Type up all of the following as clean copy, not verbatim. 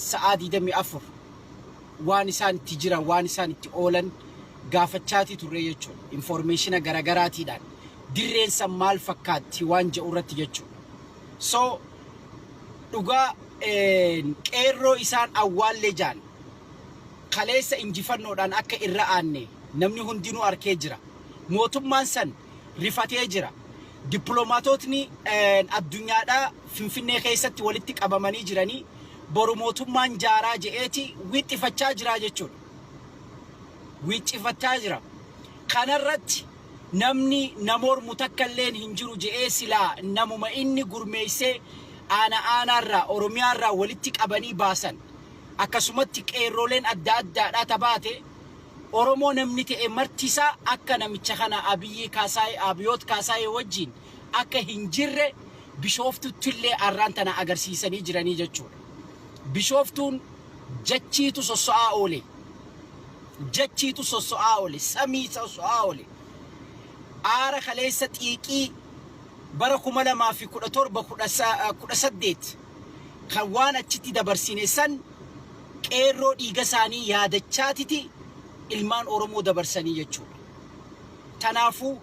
sa'aa 24 waan isaan itti jiran, waan isaan itti oolan gaafachaatii turre jechuudha. Informationa garagaraatiidhaan dirreen san maal fakkaatti waan jedhu irratti jechuudha. So dhugaa qeerroo isaan awwaallee jaan kaleessa injifannoodhaan akka irra aanne namni hundinuu arkee jira. Mootummaan san rifatee jira. Dippiloomaatotni addunyaadhaa Finfinnee keessatti walitti qabamanii jiranii boru mootummaan jaaraa je'eeti wixxifachaa jira jechuudha. Wixxifachaa jira. Kanarratti namni na mormu takka illeen hin jiru je'ee silaa namuma inni gurmeessee aana aanaarraa Oromiyaarraa walitti qabanii baasan, akkasumatti qeerroleen adda addaadhaa tabaate, Oromoo namni ta'e marti isaa akka namicha kana Abiyyii Kaasaayee, Abiyoot Kaasaayee wajjin akka hin jirre Bishooftutti illee arraan tana agarsiisanii jiranii jechuudha. Bishooftuun jachiitu sosso'aa oole. Jachiitu sosso'aa oole. Samii sosso'aa oole. Aara kaleessa xiiqii bara 2017, 18 kan waan achitti dabarsine san qeerroo dhiiga isaanii yaadachaatiti ilmaan Oromoo dabarsanii jechuudha. Tanaafuu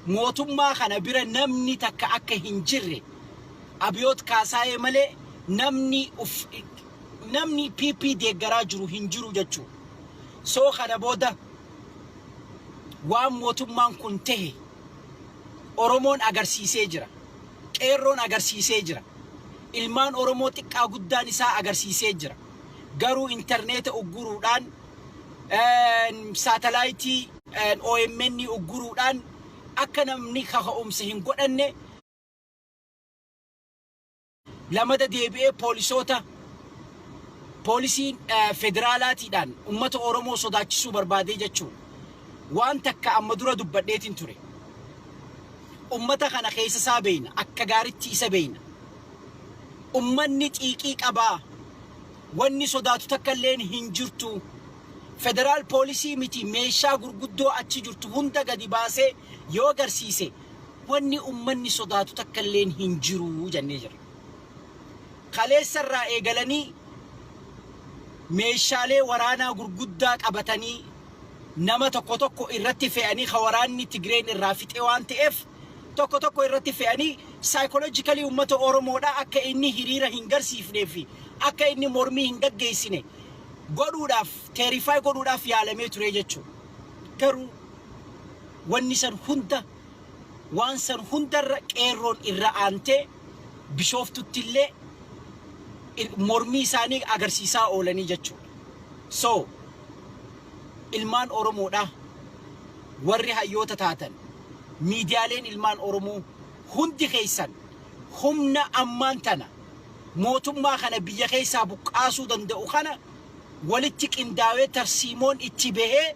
mootummaa kana bira namni takka akka hin jirre, Abiyoot Kaasaayee malee namni PP deeggaraa jiru hin jiru jechuudha. So kana booda waan mootummaan kun tahe Oromoon agarsiisee jira. Qeerroon agarsiisee jira. Ilmaan Oromoo xiqqaa guddaan isaa agarsiisee jira. Garuu intarneeta ugguruudhaan, saatalaayitii OMN ugguruudhaan akka namni kaka'umsa hin godhanne, lamada deebi'ee poolisoota, poolisiin federaalaatiidhaan ummata Oromoo sodaachisuu barbaadee jechuudha. Waan takka amma dura dubbadheetiin ture. Ummata kana keessa isaa beeyna, akka gaaritti isa beeyna. Ummanni xiiqii qabaa. Wanni sodaatu takka illeen hin jirtu. Federaal poolisii miti, meeshaa gurguddoo achi jirtu hunda gadi baasee yoo agarsiise wanni ummanni sodaatu takka illeen hin jiru jennee jirra. Kaleessa irraa eegalanii meeshaalee waraanaa gurguddaa qabatanii nama tokko tokko irratti fe'anii, ka waraanni Tigreen irraa fixee waan ta'eef tokko tokko irratti fe'anii, psychologically uummata Oromoodhaa akka inni hiriira hin garsiifnee fi akka inni mormii hin gaggeessine godhuudhaaf, terrify godhuudhaaf yaalamee ture jechuudha. Garuu wanni san hunda, waan san hundarra qeerroon irra aantee Bishooftutti illee mormii isaanii agarsiisaa oolanii jechuudha. So ilmaan Oromoodha, warri hayyoota taatan, miidiyaaleen ilmaan Oromoo hundi keessan, humna ammaan tana mootummaa kana biyya keessaa buqqaasuu danda'u kana walitti qindaawee tarsiimoon itti bahee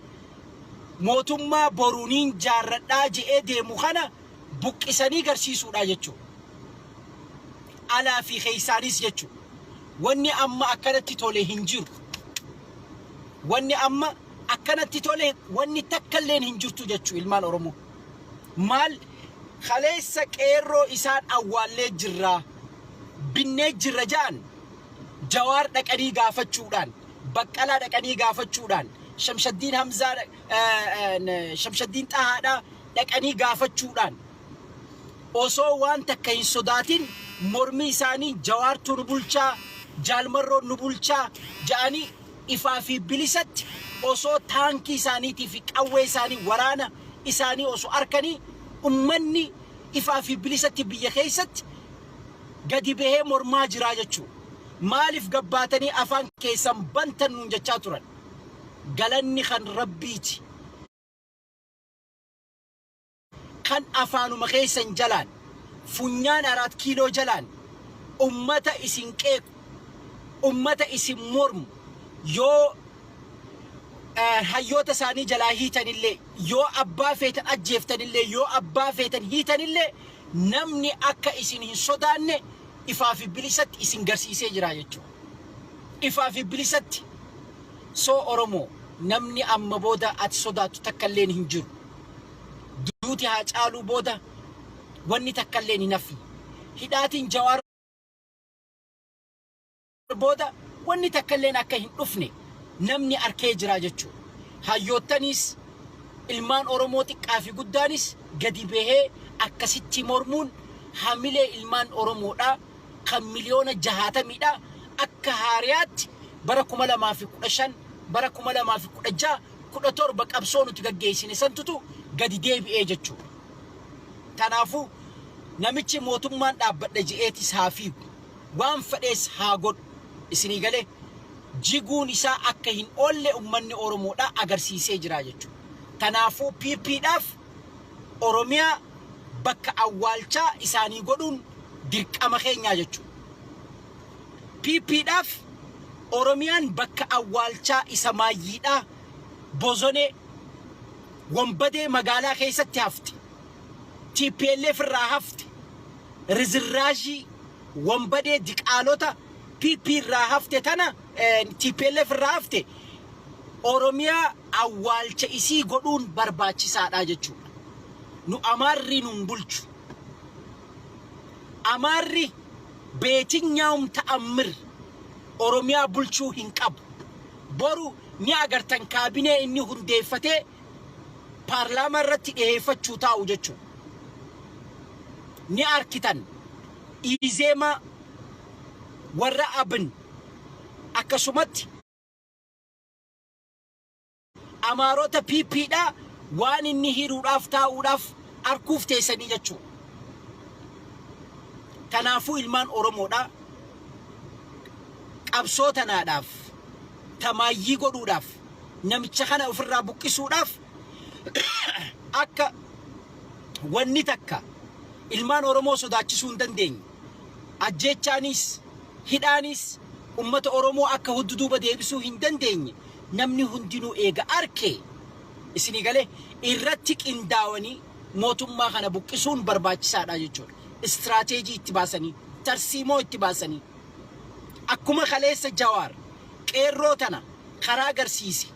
mootummaa boruuniin jaarradhaa je'ee deemu kana buqqisanii garsiisuudha jechuudha. Alaa fi keessaanis jechuudha. Wanni amma akkanatti tole hin jiru. Wanni amma akkanatti tole wanni takka illeen hin jirtu jechuu ilmaan Oromoo. Maal kaleessa qeerroo isaan awwaallee jirraa, binnee jirra ja'an, Jawaar dhaqanii gaafachuudhaan, Baqqalaa dhaqanii gaafachuudhaan, Shamshaddiin Hamzaa, Shamshaddiin Xahaadhaa dhaqanii gaafachuudhaan, osoo waan takka hin sodaatin mormii isaanii Jawaartuu nu bulchaa, Jaalmarroon nu bulchaa ja'anii ifaa fi bilisatti osoo taankii isaaniitii fi qawwee isaanii, waraana isaanii osoo arkanii, ummanni ifaa fi bilisatti biyya keessatti gadi bahee mormaa jiraa jechuudha. Maaliif gabbaatanii afaan keessan bantan nuun jechaa turan. Galanni kan Rabbiiti. Kan afaanuma keessan jalaan, funyaan Araat Kiiloo jalaan ummata isin qeequ, ummata isin mormu, yoo hayyoota isaanii jalaa hiitanillee, yoo abbaa feetan ajjeeftanillee, yoo abbaa feetan hiitanillee, namni akka isin hin sodaanne ifaa fi bilisatti isin garsiisee jira jechuudha. Ifaa fi bilisatti. So Oromoo, namni amma booda ati sodaattu takka illeen hin jiru. Duuti Haacaaluu booda wanni takka illeen hin hafne. Hidhaatiin Jawaar booda wanni takkalleen akka hin dhufne namni arkee jira jechuudha. Hayyoottaniis ilmaan Oromoo xiqqaa fi guddaanis gadi bahee akkasitti mormuun hamilee ilmaan Oromoodhaa kan miliyoona 60dha akka haariyaatti bara 2015, bara 2016, 17 qabsoo nuti gaggeessine santutu gadi deebi'ee jechuudha. Kanaafuu namichi mootummaan dhaabbadha je'eetis haa fiigu, waan fedhees haa godhu, isinii galee, jiguun isaa akka hin oolle ummanni Oromoodhaa agarsiisee jira jechuudha. Kanaafuu PPdhaaf Oromiyaa bakka awwaalchaa isaanii godhuun dirqama keenyaa jechuudha. PPdhaaf Oromiyaan bakka awwaalchaa isa maayyiidhaa, bozonee wambadee magaalaa keessatti hafte, TPLF irraa hafte, rizirraazhii wambadee diqaalota PP irraa hafte tana, TPLF irraa hafte Oromiyaa awwaalcha isii godhuun barbaachisaadha jechuudha. Nu Amaarri nun bulchu. Amaarri beetinyaawum ta'ammir Oromiyaa bulchuu hin qabu. Boru ni agartan kaabinee inni hundeeffatee paarlaamaa irratti dhiheeffachuu taa'u jechuudha. Ni arkitan Izeemaa, warra Abin, akkasumatti Amaarota PPdha waan inni hiruudhaaf taa'uudhaaf arkuuf teessanii jechuudha. Kanaafuu ilmaan Oromoodha qabsoo tanaadhaaf tamaayyii godhuudhaaf, namicha kana ofirraa buqqisuudhaaf, akka wanni takka ilmaan Oromoo sodaachisuu hin dandeenye, ajjeechaanis hidhaanis ummata Oromoo akka huddu duuba deebisuu hin dandeenye namni hundinuu eega arke, isinii galee, irratti qindaawanii mootummaa kana buqqisuun barbaachisaadha jechuudha. Istiraateejii itti baasanii, tarsiimoo itti baasanii, akkuma kaleessa Jawaar qeerroo tana karaa agarsiise,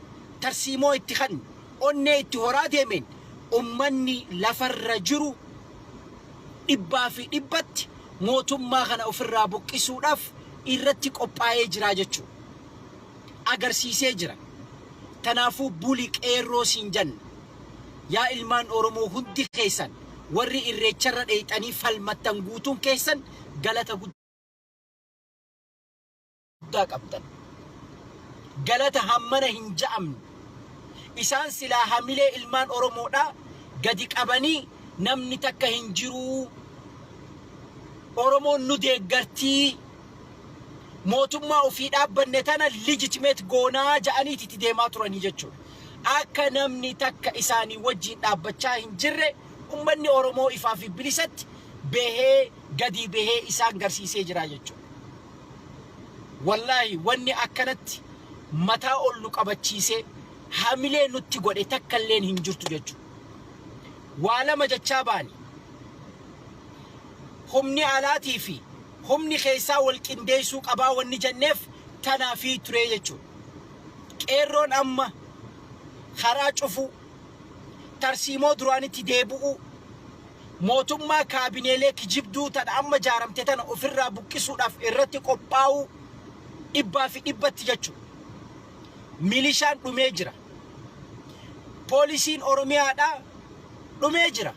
tarsiimoo itti kan onnee itti horaa deemeen, ummanni lafarra jiru dhibbaa fi dhibbatti mootummaa kana ofirraa buqqisuudhaaf irratti qophaa'ee jira jechuudha. Agarsiisee jira. Kanaafuu buli qeerroo siin janna. Yaa ilmaan Oromoo, hundi keessan warri irreecharra dheeyxanii falmattan guutuun keessan galata guddaa qabdan. Galata hammana hin ja'amne. Isaan silaa hamilee ilmaan Oromoodhaa gadi qabanii namni takka hin jiruu, Oromoon nu deeggartii, mootummaa ofii dhaabbanne tana legitimate goonaa ja'aniiti itti deemaa turanii jechuudha. Akka namni takka isaanii wajjin dhaabbachaa hin jirre ummanni Oromoo ifaa fi bilisatti bahee, gadi bahee isaan garsiisee jira jechuudha. Wallaahi wanni akkanatti mataa ol nu qabachiisee hamilee nutti godhe takka illeen hin jirtu jechuudha. Waa lama jechaa baani. Humni alaatii fi humni keessaa wal qindeessuu qabaa wanni jenneef tanaafii ture jechuudha. Qeerroon amma karaa cufuu, tarsiimoo duraanitti deebi'uu, mootummaa kaabineelee kijibduu tana amma jaaramte tana ofirraa buqqisuudhaaf irratti qophaa'uu dhibbaa fi dhibbatti jechuudha. Milishaan dhumee jira. Poolisiin Oromiyaadhaa dhumee jira.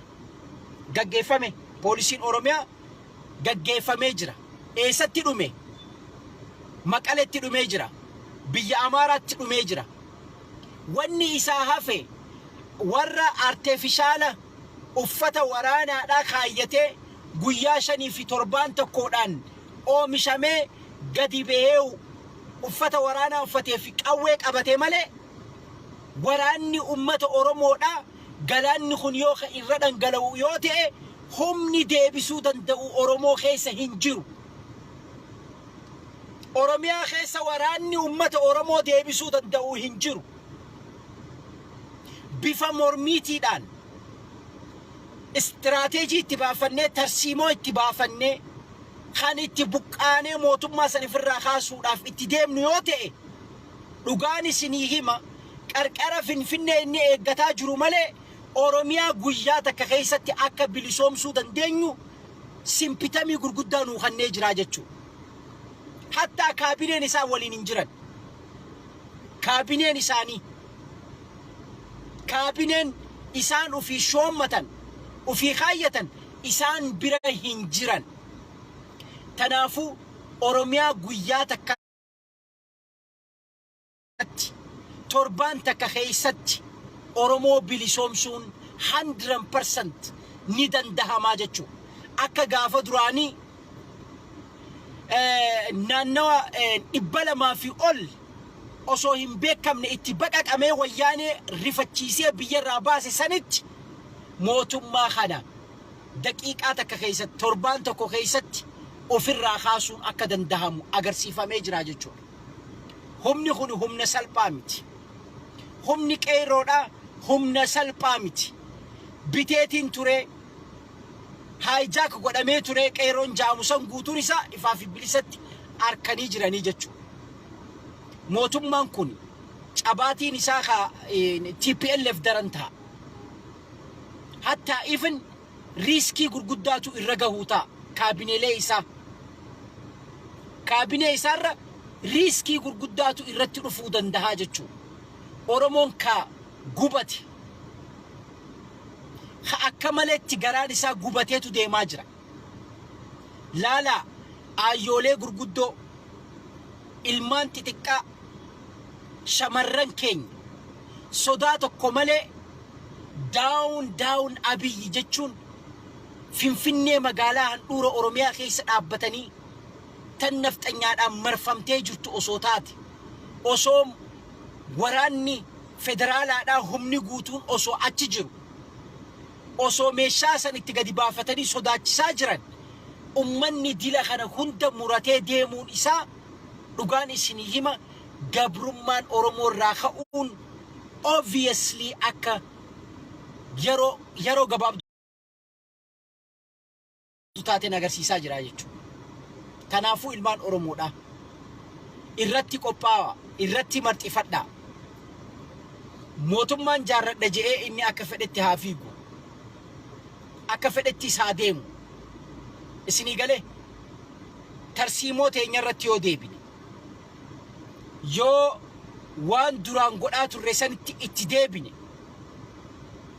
Gaggeeffame. Poolisiin Oromiyaa gaggeeffamee jira. Eessatti dhume? Maqaletti dhumee jira. Biyya Amaaraatti dhumee jira. Wanni isaa hafe warra artificial uffata waraanaadhaa kaayyatee guyyaa 5 fi torbaan tokkodhaan oomishamee gadi bahee uffata waraanaa uffatee fi qawwee qabatee malee, waraanni ummata Oromoodhaa galaanni kun yoo ka irra dhangala'u yoo ta'e humni deebisuu danda'u Oromoo keessa hin jiru. Oromiyaa keessa waraanni ummata Oromoo deebisuu danda'u hin jiru. Bifa mormiitiidhaan istiraateejii itti baafannee, tarsiimoo itti baafannee kan itti buqqaanee mootummaa san ofirraa kaasuudhaaf itti deemnu yoo ta'e, dhugaan isinii hima, qarqara Finfinnee inni eeggataa jiru malee Oromiyaa guyyaa takka keessatti akka bilisoomsuu dandeenyu symptom gurguddaa nuu kennee jiraa jechuudha. Hattaa kaabineen isaa waliin hin jiran. Kaabineen isaanii, kaabineen isaan ufii shoommatan, ufii kaayyatan isaan bira hin jiran. Tanaafuu Oromiyaa guyyaa takkatti, torbaan takka keessatti Oromoo bilisoomsuun 100% ni dandahamaa jechuudha. Akka gaafa duraanii naannawa 200 fi ol osoo hin beekamne itti baqaqamee Wayyaanee rifachiisee biyyarraa baase sanitti, mootummaa kana daqiiqaa takka keessatti, torbaan tokko keessatti ofirraa kaasuun akka dandahamu agarsiifamee jira jechuudha. Humni kun humna salphaa miti. Humni qeerroodha humna salphaa miti. Biteetiin ture, hijack godhamee ture, qeerroon jaamu san guutuun isaa ifaa fi bilisatti arkanii jiranii jechuudha. Mootummaan kun cabaatiin isaa ka TPLF daran ta'a. Hattaa even risk gurguddaatu irra gahuu ta'a kaabineelee isaa. Kaabinee isaarra risk gurguddaatu irratti dhufuu danda'a jechuudha. Oromoon ka gubate, ka akka maleetti garaan isaa gubateetu deemaa jira. Laalaa, aayyoolee gurguddoo, ilmaan xixiqqaa, shamarran keenya sodaa tokko malee "Down, down Abiyyi" jechuun Finfinnee magaalaa handhuura Oromiyaa keessa dhaabbatanii, tan nafxanyaadhaan marfamtee jirtu osoo taate, osoo waraanni federaalaadhaa humni guutuun osoo achi jiru, osoo meeshaa san itti gadi baafatanii sodaachisaa jiran, ummanni dila kana hunda muratee deemuun isaa, dhugaan isinii hima, gabrummaan Oromoo irraa ka'uun obviously akka yeroo gabaabduu taateen agarsiisaa jira jechuudha. Kanaafuu ilmaan Oromoodha. Irratti qophaa'a, irratti marxifadhaa. Mootummaan jaarradha je'ee inni akka fedhetti haa fiigu. Akka fedhettis haa deemu. Isinii galee, tarsiimoo teenya irratti yoo deebine, yoo waan duraan godhaa turre sanitti itti deebine,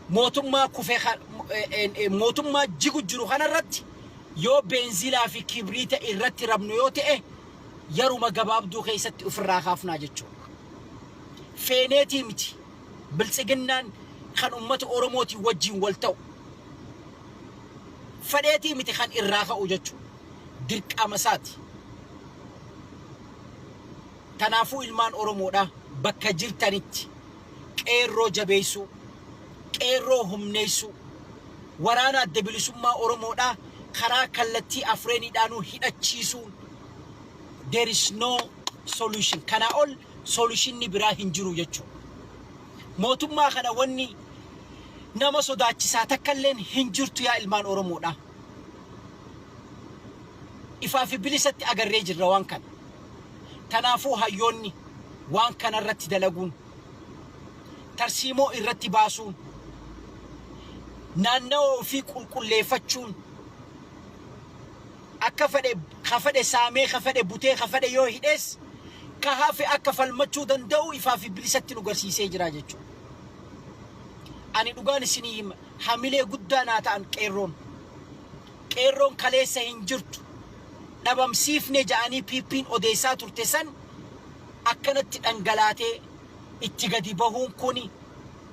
mootummaa kufee, mootummaa jigu jiru kanarratti yoo beenzilaa fi kibriita irratti rabnu yoo ta'e, yeruma gabaabduu keessatti ofirraa kaafnaa jechuudha. Feeneetii miti Biltsiginnaan kan ummata Oromootiin wajjin wal ta'u. Fedheetii miti kan irraa ka'u jechuudha. Dirqama isaati. Kanaafuu ilmaan Oromoodha, bakka jirtanitti qeerroo jabeessuu, qeerroo humneessuu, waraana Adda Bilisummaa Oromoodha karaa kallattii afreeniidhaanuu hidhachiisuun, there is no solution. Kanaa ol solutionni biraa hin jiru jechuudha. Mootummaa kana wanni nama sodaachisaa takka illeen hin jirtu, yaa ilmaan Oromoodha. Ifaa fi bilisatti agarree jirra waan kana. Kanaafuu hayyoonni waan kana irratti dalaguun, tarsiimoo irratti baasuun, naannawa ofii qulqulleeffachuun, akka fedhe ka fedhe saamee, ka fedhe butee, ka fedhe yoo hidhees, ka hafe akka falmachuu danda'u ifaa fi bilisatti nu garsiisee jira jechuudha. Ani dhugaan isinii hima, hamilee guddaa naa ta'an qeerroon. Qeerroon kaleessa hin jirtu, dhabamsiifne ja'anii PP'n odeessaa turte san akkanatti dhangalaatee itti gadi bahuun kuni,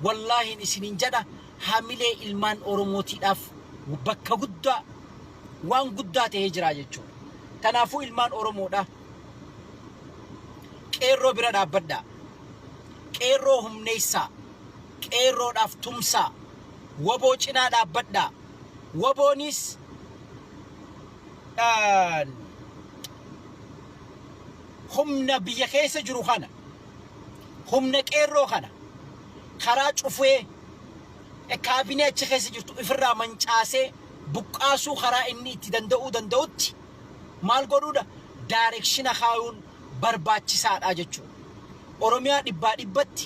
wallaahiin isiniin jedha, hamilee ilmaan Oromootiidhaaf bakka guddaa, waan guddaa ta'ee jira jechuudha. Kanaafuu ilmaan Oromoodha. Qeerroo bira dhaabbadhaa. Qeerroo humneessaa. Qeerroodhaaf tumsaa. WBO cinaa dhaabbadhaa. WBOnis humna biyya keessa jiru kana, humna qeerroo kana karaa cufee, kaabinee achi keessa jirtu ifirraa mancaasee buqqaasuu karaa inni itti danda'uu danda'utti maal godhuudha, direction kaayuun barbaachisaadha jechuudha. Oromiyaa dhibbaa dhibbatti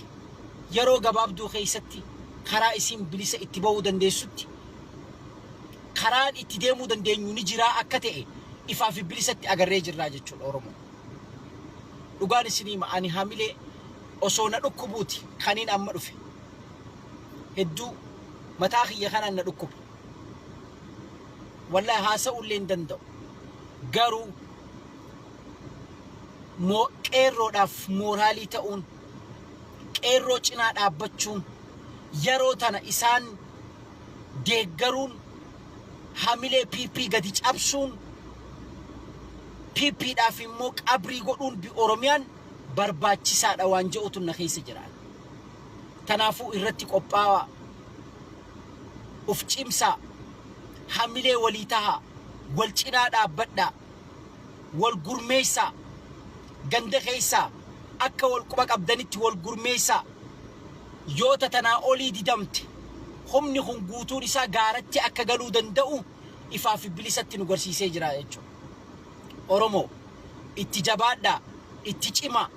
yeroo gabaabduu keessatti karaa isiin bilisa itti bahuu dandeessutti karaan itti deemuu dandeenyu ni jiraa akka ta'e ifaa fi bilisatti agarree jirraa jechuudha Oromoo. Dhugaan isinii hima, ani hamilee osoo na dhukkubuuti kaniin amma dhufe. Hedduu mataa kiyya kanaan na dhukkuba. Wallahi haasa'uu illee hin danda'u. Garuu moo qeerroodhaaf mooraalii ta'uun, qeerroo cinaa dhaabbachuun, yeroo tana isaan deeggaruun, hamilee PP gadi cabsuun, PPdhaaf immoo qabrii godhuun Oromiyaan barbaachisaadha waan je'utu na keessa jira. Tanaafuu irratti qophaa'aa. Uf cimsaa. Hamilee walii tahaa. Wal cinaa dhaabbadhaa. Wal gurmeessaa. Ganda keessaa akka wal quba qabdanitti wal gurmeessaa. Yoo ta tanaa olii didamte humni kun guutuun isaa gaaratti akka galuu danda'u ifaa fi bilisatti nu garsiisee jira jechuudha. Oromoo, itti jabaadhaa, itti cimaa.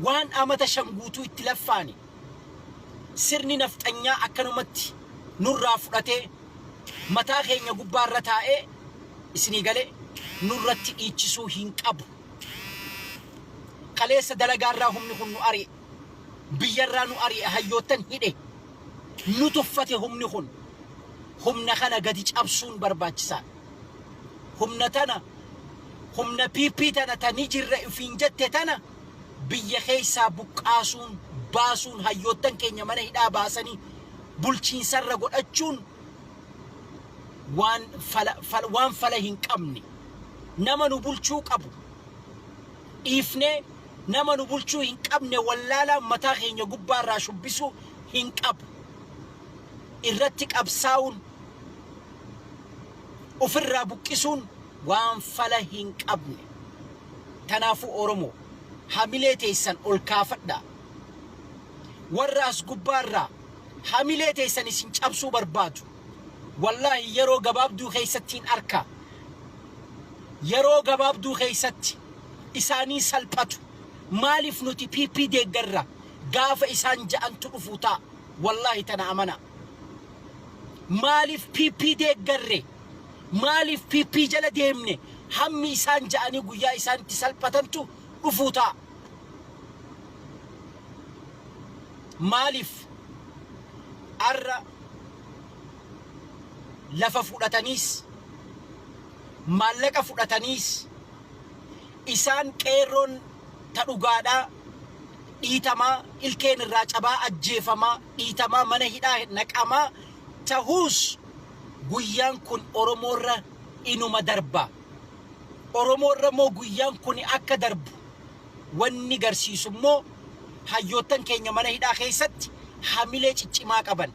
Waan amata 5 guutuu itti laffaane sirni nafxanyaa akkanumatti nurraa fudhatee mataa keenya gubbaarra taa'ee, isinii galee, nurratti dhiichisuu hin qabu. Kaleessa dalagaarraa humni kun nu ari'e. Biyyarraa nu ari'e, hayyoottan hidhe. Nu tuffate humni kun. Humna kana gadi cabsuun barbaachisaadha. Humna tana, humna PP tana ta ni jirra ifiin jette tana biyya keessaa buqqaasuun, baasuun, hayyoottan keenya mana hidhaa baasanii bulchiinsarra godhachuun waan fala, fala, waan fala hin qabne. Nama nu bulchuu qabu dhiifnee nama nu bulchuu hin qabne wallaalaa mataa keenya gubbaarraa shubbisuu hin qabu. Irratti qabsaa'uun, ofirraa buqqisuun waan fala hin qabne. Tanaafuu Oromoo, hamilee teessan ol kaafadhaa. Warra as gubbaarraa hamilee teessan isin cabsuu barbaadu, wallaahi yeroo gabaabduu keessatti hin arka. Yeroo gabaabduu keessatti isaanii salphatu. Maaliif nuti PP deeggarra gaafa isaan ja'antu dhufuu ta'a. Wallaahi tana amanaa. Maaliif PP deeggarre? Maaliif PP jala deemne? Hammi isaan ja'anii guyyaa isaan itti salphatantu dhufuu ta'a. Maaliif arra lafa fudhataniis, maallaqa fudhataniis, isaan qeerroon ta dhugaadhaa dhiitamaa, ilkeen irraa cabaa, ajjeefamaa, dhiitamaa, mana hidhaa naqamaa tahuus guyyaan kun Oromoorra inuma darba. Oromoorra immoo guyyaan kun akka darbu wanni garsiisu immoo hayyoottan keenya mana hidhaa keessatti hamilee ciccimaa qaban.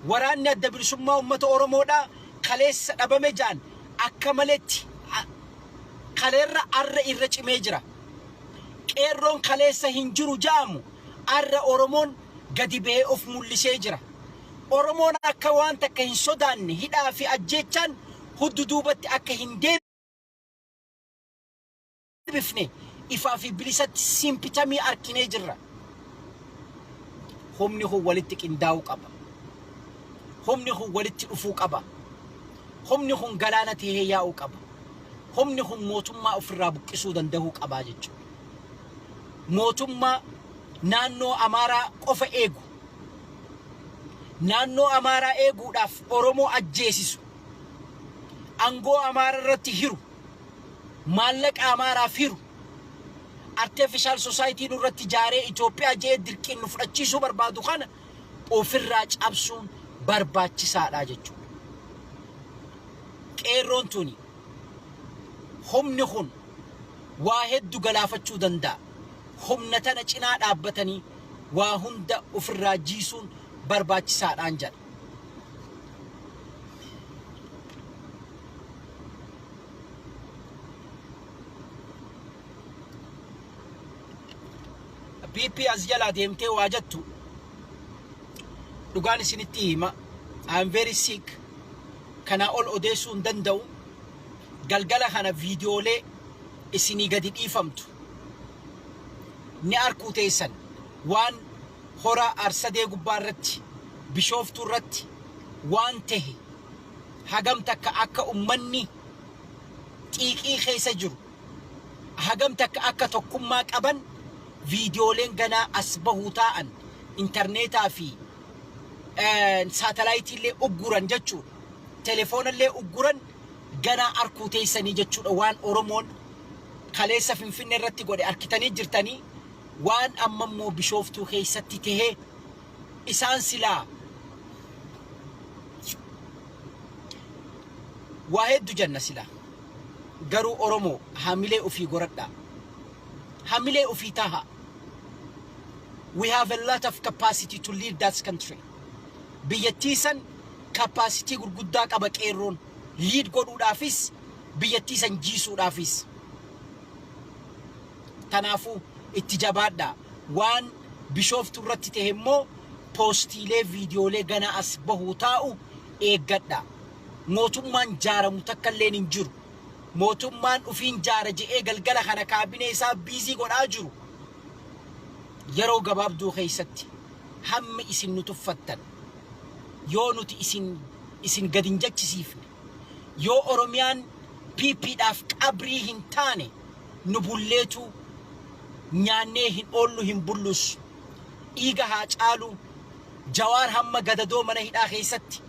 Waraanni Adda Bilisummaa Uummata Oromoodhaa kaleessa dhabame ja'an akka maletti kaleerra arra irra cimee jira. Qeerroon kaleessa hin jiru ja'amu arra Oromoon gadi ba'ee of mul'isee jira. Oromoon akka waan takka hin sodaanne, hidhaa fi ajjeechaan huddu duubatti akka hin deebifne ifaa fi bilisatti symptomii arkinee jirra. Humni kun walitti qindaa'uu qaba. Humni kun walitti dhufuu qaba. Humni kun galaana tahee yaa'uu qaba. Humni kun mootummaa ofirraa buqqisuu danda'uu qabaa jechuudha. Mootummaa naannoo Amaaraa qofa eegu, naannoo Amaaraa eeguudhaaf Oromoo ajjeesisu, angoo Amaara irratti hiru, maallaqa Amaaraaf hiru, artificial society nurratti ijaaree Itoophiyaa je'ee dirqiin nu fudhachiisuu barbaadu kana ofirraa cabsuun barbaachisaadha jechuudha. Qeerroon tuni, humni kun waa heddu galaafachuu danda'a. Humna tana cinaa dhaabbatanii waa hunda ofirraa jiisuun barbaachisaadhaan jedha. PP as jalaa deemtee waa jettu, dhugaan isinitti hima. I am very sick. Kanaa ol odeessuu hin danda'u. Galgala kana viidiyoolee isinii gadi dhiifamtu ni arkuu teessan, waan Hora Arsadee gubbaa irratti, Bishooftuu irratti waan tahe, hagam takka akka ummanni xiiqii keessa jiru. Hagam takka akka tokkummaa qaban viidiyooleen ganaa as bahuu taa'an, intarneetaa fi saatalaayitiillee ugguran jechuudha. Telefoonallee ugguran ganaa arkuu teessanii jechuudha. Waan Oromoon kaleessa Finfinnee irratti godhe arkitanii jirtanii, waan amma immoo Bishooftuu keessatti tahee isaan silaa waa heddu jenna silaa. Garuu Oromoo, hamilee ufii goradhaa. Hamilee ufii tahaa. We have a lot of capacity to lead that country. Biyyattii san capacity gurguddaa qaba qeerroon. Lead godhuudhaafis, biyyattii san jiisuudhaafis. Kanaafuu itti jabaadhaa. Waan Bishooftuu irratti ta'e immoo poostiilee, viidiyoolee gana as bahuu taa'u eeggadhaa. Mootummaan jaaramu takka illeen hin jiru. Mootummaan ufiin jaara je'ee galgala kana kaabinee isaa busy godhaa jiru. Yeroo gabaabduu keessatti hammi isin nu tuffattan, yoo nuti isin gad hin jechisiifne, yoo Oromiyaan PPdhaaf qabrii hin taane, nu bulleetu nyaannee hin oollu, hin bullus. Dhiiga haa caalu, Jawaar hamma gadadoo mana hidhaa keessatti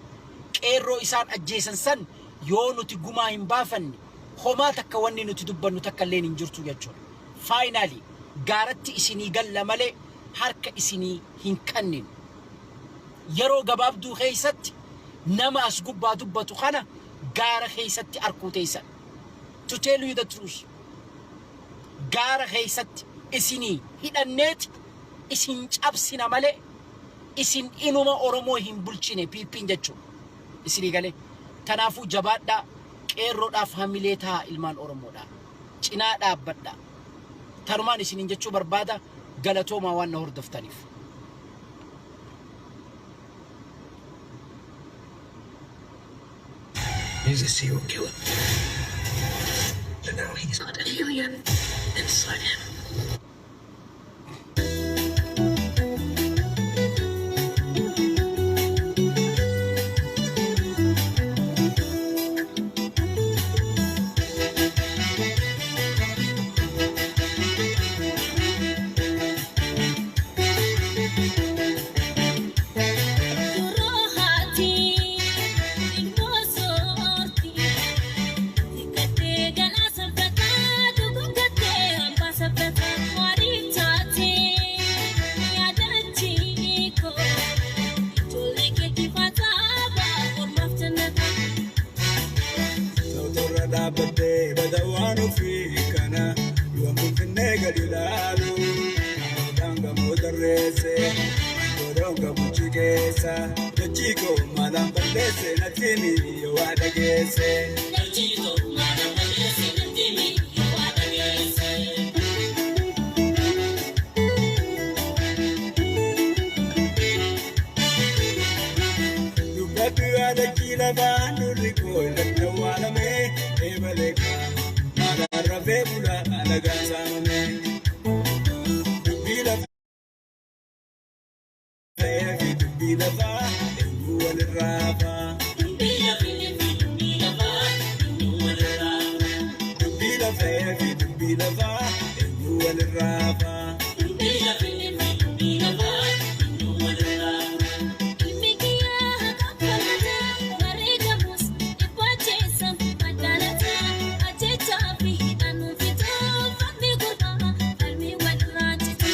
qeerroo isaan ajjeesan san yoo nuti gumaa hin baafanne, homaa takka wanni nuti dubbannu takka illeen hin jirtu jechuudha. Finally, gaaratti isinii galla malee harka isinii hin kanninu. Yeroo gabaabduu keessatti nama as gubbaa dubbatu kana gaara keessatti arkuu teessan. To tell you the truth. Gaara keessatti isinii hidhanneeti isin cabsina malee isin inuma Oromoo hin bulchine PP'n jechuudha. Isinii galee. Kanaafuu jabaadhaa, qeerroodhaaf hamilee ta'a, ilmaan Oromoodhaa. Cinaa dhaabbadhaa. Tanumaan isiniin jechuu barbaada, galatoomaa waan na hordoftaniif. He's a serial killer. And now he's got an alien inside him. Yeroo haati ilmoo soorti, xiqqattee galaa sabbataa, duguuggattee hambaa sabbataa, maaliif taatee yaadachiiko ijoollee keetti faataaba ormaaf jannata. Tawtorra dhaabbattee bada waan ofii kana yoon Finfinnee gadi ilaalu, Aadaan gamoo tarreesse, godhoon gamuchi keessa, dachii koo maalaan balleesse, natti himi yoo waa dhageesse. Dachii koo maalaan balleesse, natti himi yoo waa dhageesse. Dubbadhu yaadachii lafaan durri koo irratti awwaalame, eebalee maalaan rafee bula alagaan saamame. Dubbii lafee fi dubbii lafaa eenyu walirraa hafaa? Dubbii lafee fi dubbii lafaa eenyu walirraa hafaa? Dubbii lafee fi dubbii lafaa eenyu walirraa hafaa? Dubbii lafee fi dubbii lafaa eenyu walirraa hafaa? Ilmi kiyyaa haqa falmata, wareegamus dhibbaacheessa madaalata, ajjechaa fi hidhannoo fixuu, falmi gurbaa falmi walirraa citu.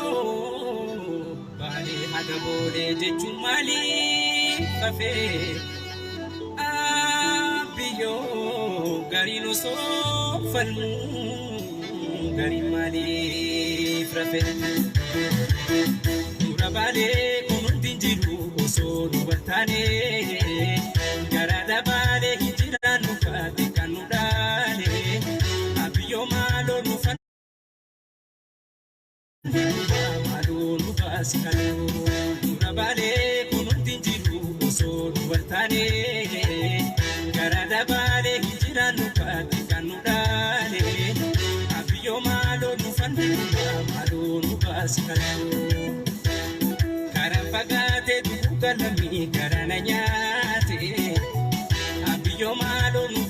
Abiyyoo baalee haga boolee jechuun maaliif hafee? Abiyyoo gariin osoo falmuu gariin maaliif rafe? Dura baalee kun hundi hin jiru osoo nu waltaane, garaadha baalee hin jiraannu faate kan nu dhaale. Abiyyoo maaloo nu maaloo nu baasi kaloo. Dura baalee kun hundi hin jiru osoo nu waltaane, garaadha baalee hin jiraannu faate kan nu dhaale. Abiyyoo maaloo nu fannu, maaloo nu baasi kaloo. Karaan fagaatee duuka lamii karana nyaate. Abiyyoo maaloo nu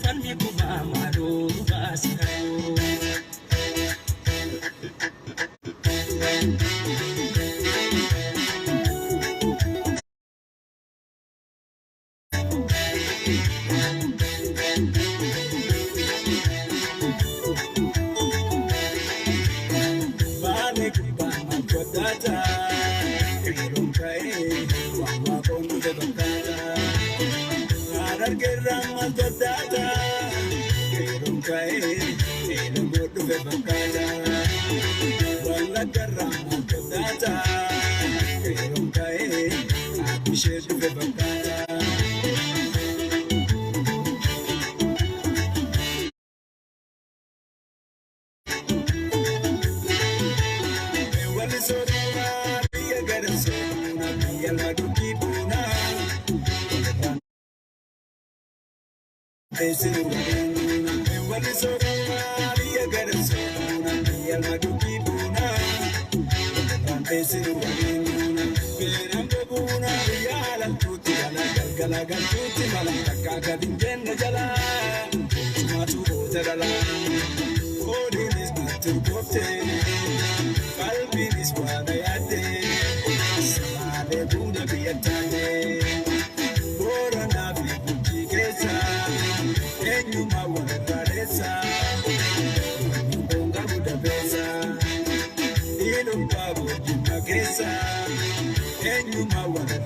Ka'ee eelmoo dhufe fakkaata. Wallaggarraa maaltu taata? Qeerroon ka'ee ishee dhufe fakkaata. Walli soorama biyya gara soorama biyya madukii buuna. Walli soorama biyya gara soorama biyya madukii buuna. Beeraan buuna biyya halaltuutti jala galgala galtuutti mala takka gadi hin jenne jala. Tumaatu goota dhala. Koodiinis natti urgoofte. Qalbiinis waan yaadde. Samaalee buna biyya taate. Booranaa fi Gujii keessa. Eenyummaa walirraa dheessa. Honga guddaa. Iluu baaboo jimma keessa. Eenyummaa walirraa.